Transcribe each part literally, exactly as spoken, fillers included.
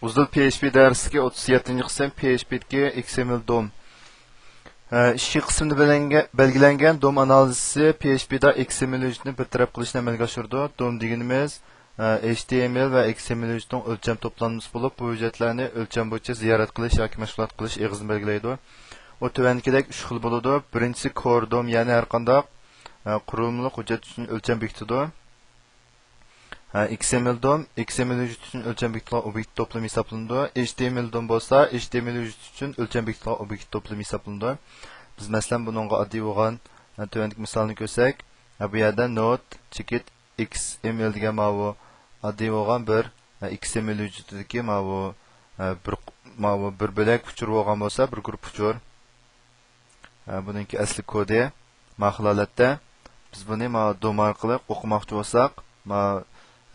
ئۇزۇل پي ئېچ پى دەرسلىكى ئوتتۇز يەتتىنچى قىسىم، پي ئېچ پى دىكى ئېكس ئېم ئېل دوم. ئە، ئىككى قىسىمدا بىلەنگە-، بەلگىلەنگەن دوم ئانالىزى پي ئېچ پى دا ئېكس ئېم ئېل ھۆججىتىنى بىر تەرەپ قىلىشنى ئەمەلگە ئاشۇرىدۇ. دوم دېگىنىمىز، ئە، ئېچ تى ئېم ئېل ۋە ئېكس ئېم ئېل ھۆججىتىنىڭ ئۆلچەم توپلانمىسى بولۇپ، بۇ ھۆججەتلەرنى ئۆلچەم بويىچە زىيارەت قىلىش ياكى مەشغۇلات قىلىش ئېغىزىنى بەلگىلەيدۇ. ئۇ تۆۋەندىكىدەك ئۈچ خىل بولىدۇ. بىرىنچىسى كور دوم، يەنى ھەر قانداق، ئە، قۇرۇلمىلىق ھۆججەت ئۈچۈن ئۆلچەم بېكىتىدۇ. ھە، ئېكس ئېم ئېل دوم، ئېكس ئېم ئېل ھۆججىتى ئۈچۈن ئۆلچەم بېكىتىدىغان ئوبيېكت توپلىمى ھېسابلىنىدۇ. ئېچ تى ئېم ئېل دوم بولسا، ئېچ تى ئېم ئېل ھۆججىتى ئۈچۈن ئۆلچەم بېكىتىدىغان ئوبيېكت توپلىمى ھېسابلىنىدۇ. بىز، مەسىلەن، بۇنىڭغا ئاددىي بولغان، ھە، تۆۋەندىكى مىسالنى كۆرسەك، ھە، بۇ يەردە نود چېكىت ئېكس ئېم ئېل دېگەن ماۋۇ ئاددىي بولغان بىر، ھە، ئېكس ئېم ئېل ھۆججىتىدىكى ماۋۇ، ھە، بىر، ماۋۇ بىر بۆلەك ئۇچۇر بولغان بولسا، بىر گۇرۇپ ئۇچۇر. ھە، بۇنىڭكى ئەسلى كودى. ماخىل ھالەتتە بىز بۇنى ما دوم ئارقىلىق ئوقۇماقچى بولساق، ما،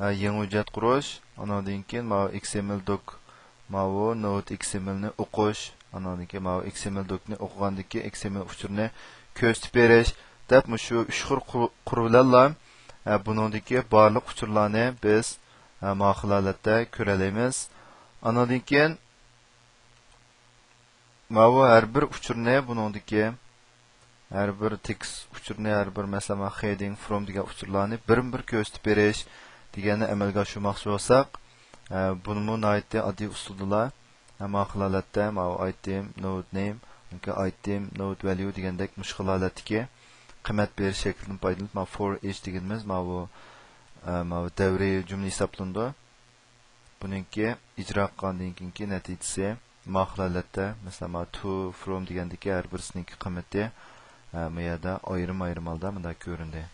ھە، يېڭى ھۆججەت قۇرۇش، ئانىڭدىن كېيىن ما ئېكس ئېم ئېل دوك، ماۋۇ نود ئېكس ئېم ئېل نى ئوقۇش، ئانىڭدىن كېيىن ماۋۇ ئېكس ئېم ئېل دوك نى ئوقۇغاندىن كېيىن ئېكس ئېم ئېل ئۇچۇرىنى كۆرسىتىپ بېرىش دەپ مۇشۇ ئۈچ خىل قۇر-، قۇر بىلەنلا، ھە، بۇنىڭدىكى بارلىق ئۇچۇرلارنى بىز، ھە، ماخىل ھالەتتە كۆرەلەيمىز. ئانىڭدىن كېيىن ماۋۇ ھەر بىر ئۇچۇرنى بۇنىڭدىكى ھەر بىر تېكىست ئۇچۇرنى، ھەر بىر، مەسىلەن، خېدىڭ، فروم دېگەن ئۇچۇرلارنى بىرمۇ بىر كۆرسىتىپ بېرىش دېگەننى ئەمەلگە ئاشۇرماقچى بولساق، ئە، بۇنىمۇ ناھايىتى ئاددىي ئۇسۇلدىلا، ئە، ماخىل ھالەتتە ماۋۇ ئايتېم نود نېيم ياكى ئايتېم نود ۋەليۇ دېگەندەك مۇشۇ خىل ھالەتتىكى قىممەت بېرىش شەكلىدىن پايدىلىنىپ، ماۋۇ فور ئىچ دېگىنىمىز ماۋۇ، ئە، ماۋۇ دەۋرىي جۈملە ھېسابلىنىدۇ. بۇنىڭكى ئىجرا قىلغاندىن كېيىنكى نەتىجىسى ماخىل ھالەتتە، مەسىلەن، مانا تو، فروم دېگەندىكى ھەر بىرسىنىڭكى قىممىتى، ئە، بۇ يەردە ئايرىم-ئايرىم ھالدا مۇنداق كۆرۈندى.